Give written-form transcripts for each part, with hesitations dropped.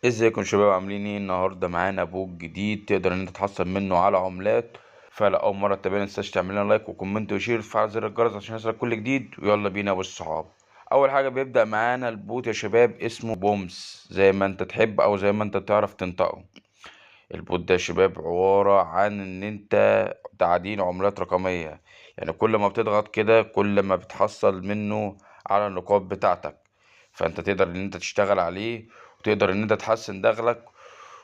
ازيكم شباب، عاملين ايه؟ النهارده معانا bot جديد تقدر ان انت تحصل منه على عملات. فلو اول مرة تتابعنا متنساش تعمل لنا like و comment و share وتفعل زر الجرس عشان يوصلك كل جديد. ويلا بينا بالصحاب. اول حاجة بيبدا معانا ال bot يا شباب اسمه بومس، زي ما انت تحب او زي ما انت تعرف تنطقه. ال bot ده يا شباب عبارة عن ان انت تعدين عملات رقمية، يعني كل ما بتضغط كده كل ما بتحصل منه على النقاط بتاعتك، فانت تقدر ان انت تشتغل عليه وتقدر ان انت تحسن دخلك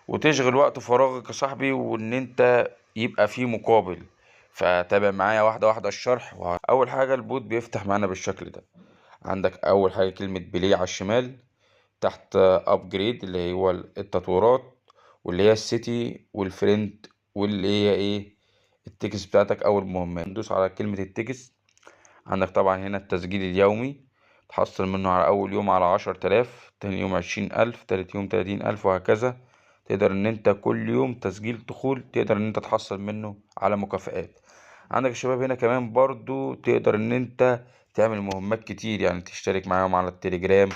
وتشغل وقت فراغك يا صاحبي، وان انت يبقى فيه مقابل. فتابع معايا واحدة واحدة الشرح. اول حاجة ال bot بيفتح معانا بالشكل ده. عندك اول حاجة كلمة play على الشمال، تحت upgrade اللي هو التطويرات، واللي هي ال city وال friend، واللي هي ايه ال tasks بتاعتك او المهمات. ندوس على كلمة ال tasks. عندك طبعا هنا التسجيل اليومي، تحصل منه على اول يوم على 10,000، تاني يوم 20,000، تالت يوم 30,000، وهكذا. تقدر ان انت كل يوم تسجيل دخول تقدر ان انت تحصل منه على مكافآت. عندك الشباب هنا كمان برضو تقدر ان انت تعمل مهمات كتير، يعني تشترك معاهم على التليجرام،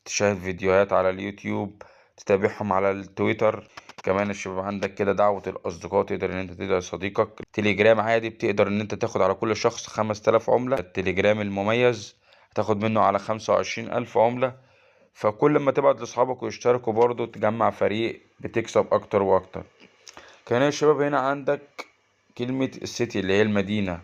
تشاهد فيديوهات على اليوتيوب، تتابعهم على التويتر. كمان الشباب عندك كده دعوة الأصدقاء، تقدر إن أنت تدعي صديقك. تليجرام عادي بتقدر إن أنت تاخد على كل شخص 5000 عملة. التليجرام المميز هتاخد منه على 25,000 عملة. فكل ما تبعت لأصحابك ويشتركوا برضو تجمع فريق بتكسب أكتر وأكتر. كمان يا شباب هنا عندك كلمة ال city اللي هي المدينة.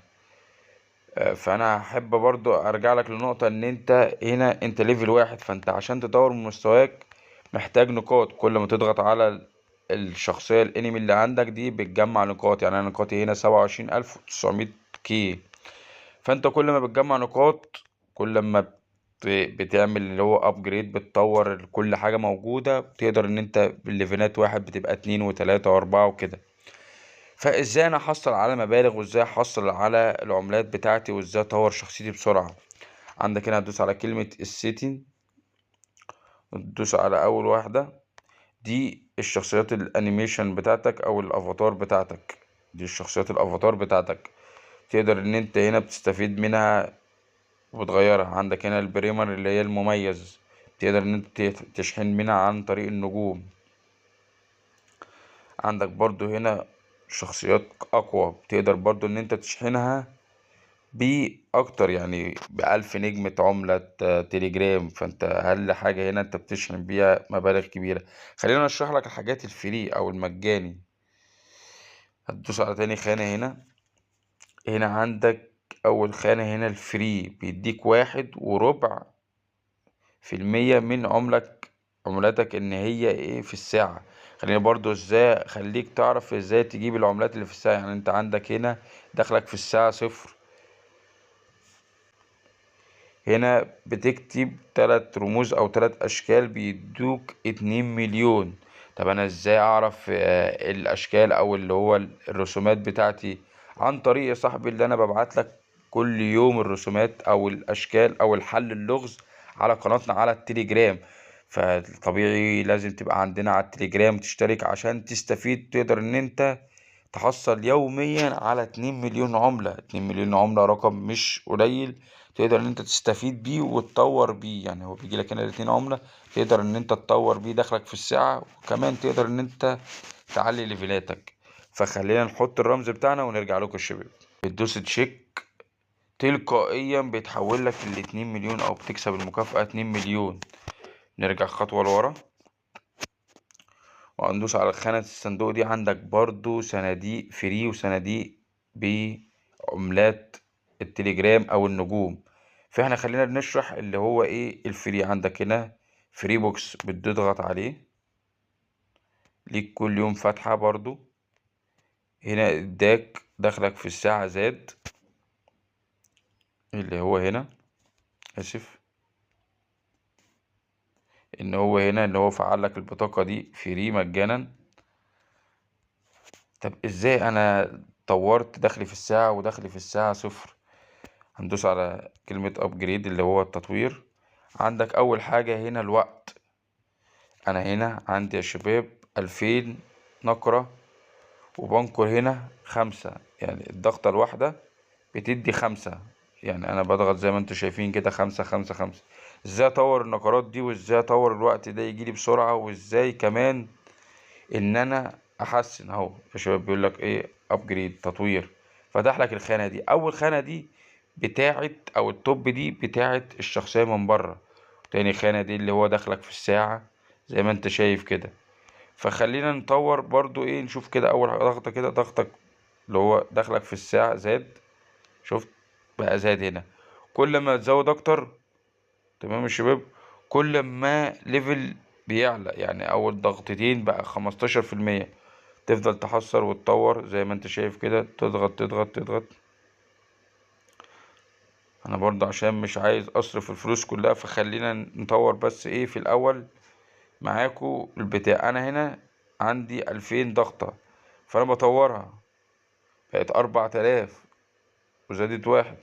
فأنا هحب برضو أرجع لك لنقطة إن أنت هنا أنت level 1، فأنت عشان تطور من مستواك محتاج نقاط. كل ما تضغط على الشخصية الانمي اللي عندك دي بتجمع نقاط. يعني انا نقاطي هنا 27,900 كي، فانت كل ما بتجمع نقاط كل ما بتعمل اللي هو upgrade، بتطور كل حاجة موجودة. بتقدر ان انت بالليفلات 1 بتبقى 2 و3 و4 وكده. فازاي انا احصل على مبالغ، وازاي احصل على العملات بتاعتي، وازاي اطور شخصيتي بسرعة؟ عندك هنا هتدوس على كلمة ال city، وتدوس على اول واحدة دي الشخصيات ال animation بتاعتك او الافاتار بتاعتك. دي الشخصيات الافاتار بتاعتك، تقدر ان انت هنا بتستفيد منها وبتغيرها. عندك هنا ال premier اللي هي المميز، تقدر ان انت تشحن منها عن طريق النجوم. عندك برضو هنا شخصيات اقوى، تقدر برضو ان انت تشحنها باكتر، يعني ب1000 نجمة عملة تليجرام. فانت اقل حاجة هنا انت بتشحن بيها مبالغ كبيرة. خلينا اشرح لك الحاجات ال free او المجاني. هتدوس على تاني خانة هنا. هنا عندك اول خانة هنا ال free بيديك واحد وربع في المية من عملتك ان هي ايه في الساعة. خليني برضو ازاي اخليك تعرف ازاي تجيب العملات اللي في الساعة. يعني انت عندك هنا دخلك في الساعة 0، هنا بتكتب 3 رموز او 3 اشكال بيدوك 2 مليون. طب انا ازاي اعرف، الاشكال او اللي هو الرسومات بتاعتي؟ عن طريق يا صاحبي اللي انا ببعت لك كل يوم الرسومات او الاشكال او الحل اللغز على قناتنا على التليجرام. فطبيعي لازم تبقى عندنا على التليجرام تشترك عشان تستفيد، تقدر ان انت تحصل يوميا على 2 مليون عملة. 2 مليون عملة رقم مش قليل، تقدر ان انت تستفيد بيه وتطور بيه. يعني هو بيجي لك هنا الاتنين عملة تقدر ان انت تطور بيه دخلك في الساعة، وكمان تقدر ان انت تعلي ليفلاتك. فخلينا نحط الرمز بتاعنا ونرجع لكم الشباب. بتدوس check تلقائيا بيتحول لك الاتنين مليون او بتكسب المكافأة 2 مليون. نرجع خطوة لورا وهندوس على خانة الصندوق دي. عندك برضو صناديق free وصناديق بعملات التليجرام او النجوم. فاحنا خلينا بنشرح اللي هو ايه ال free. عندك هنا free box بتضغط عليه ليك كل يوم فاتحة. برضو هنا اداك دخلك في الساعة زاد، اللي هو هنا اسف ان هو هنا اللي هو فعل لك البطاقة دي free مجانا. طب ازاي انا طورت دخلي في الساعة ودخلي في الساعة 0؟ هندوس على كلمة upgrade اللي هو التطوير. عندك اول حاجة هنا الوقت. انا هنا عندي يا شباب 2000 نقرة وبنقر هنا 5، يعني الضغطة الواحدة بتدي 5. يعني انا بضغط زي ما انتم شايفين كده 5 5 5. ازاي اطور النقرات دي، وازاي اطور الوقت ده يجيلي بسرعة، وازاي كمان ان انا احسن. اهو يا شباب بيقول لك ايه؟ upgrade، تطوير. فتح لك الخانة دي. اول خانة دي بتاعت او ال top دي بتاعت الشخصية من بره، تاني خانة دي اللي هو دخلك في الساعة زي ما انت شايف كده. فخلينا نطور برضو ايه، نشوف كده اول ضغطة كده، ضغطك اللي هو دخلك في الساعة زاد، شفت بقى زاد هنا. كل ما تزود اكتر، تمام يا شباب، كل ما level بيعلى. يعني اول ضغطتين بقى خمستاشر في المية. تفضل تحصر وتطور زي ما انت شايف كده، تضغط تضغط تضغط. انا برضه عشان مش عايز اصرف الفلوس كلها، فخلينا نطور بس ايه في الاول معاكو البتاع. انا هنا عندي 2000 ضغطة، فانا بطورها بقت 4000 وزادت واحد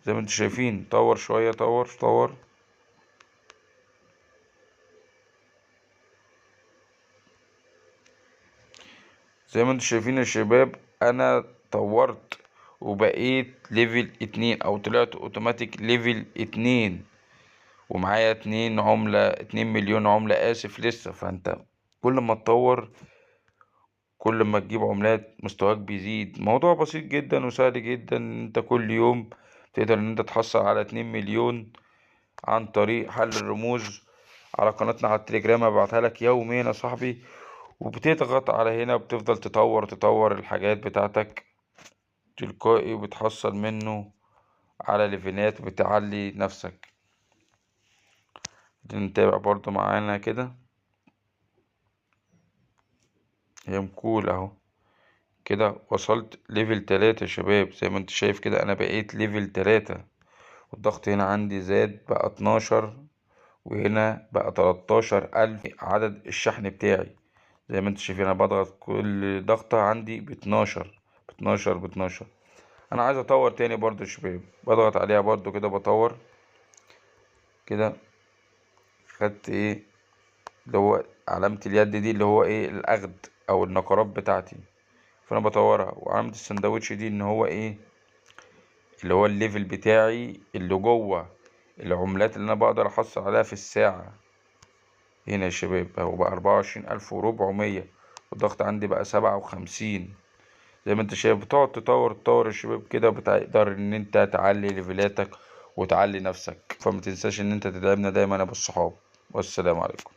زي ما انتوا شايفين. طور شوية، طور طور. زي ما انتوا شايفين يا شباب انا طورت وبقيت level 2، او طلعت اوتوماتيك level 2، ومعايا 2 عملة، 2 مليون عملة اسف لسه. فانت كل ما تطور كل ما تجيب عملات مستواك بيزيد. موضوع بسيط جدا وسهل جدا، انت كل يوم تقدر ان انت تحصل على 2 مليون عن طريق حل الرموز على قناتنا على التليجرام، هبعتها لك يوميا يا صاحبي. وبتضغط على هنا وبتفضل تطور الحاجات بتاعتك تلقائي، وبتحصل منه على ليفلات وبتعلي نفسك. نتابع برضو معانا كده، هي مكول اهو كده. وصلت level 3 يا شباب، زي ما انت شايف كده انا بقيت level 3، والضغط هنا عندي زاد بقى 12، وهنا بقى 13000 عدد الشحن بتاعي. زي ما انتوا شايفين انا بضغط كل ضغطة عندي باتناشر، باتناشر، باتناشر. انا عايز اطور تاني برضو يا شباب، بضغط عليها برضو كده بطور كده. خدت ايه اللي هو علامة اليد دي اللي هو ايه الاخد او النقرات بتاعتي، فانا بطورها. وعلامة السندوتش دي ان هو ايه اللي هو ال level بتاعي اللي جوه العملات اللي انا بقدر احصل عليها في الساعة. هنا يا شباب اهو بقى 24400، والضغط عندي بقى 57. زي ما انت شايف بتقعد تطور تطور يا شباب كده، بتقدر ان انت تعلي ليفلاتك وتعلي نفسك. فما تنساش ان انت تدعمنا دايما يا ابو الصحاب، والسلام عليكم.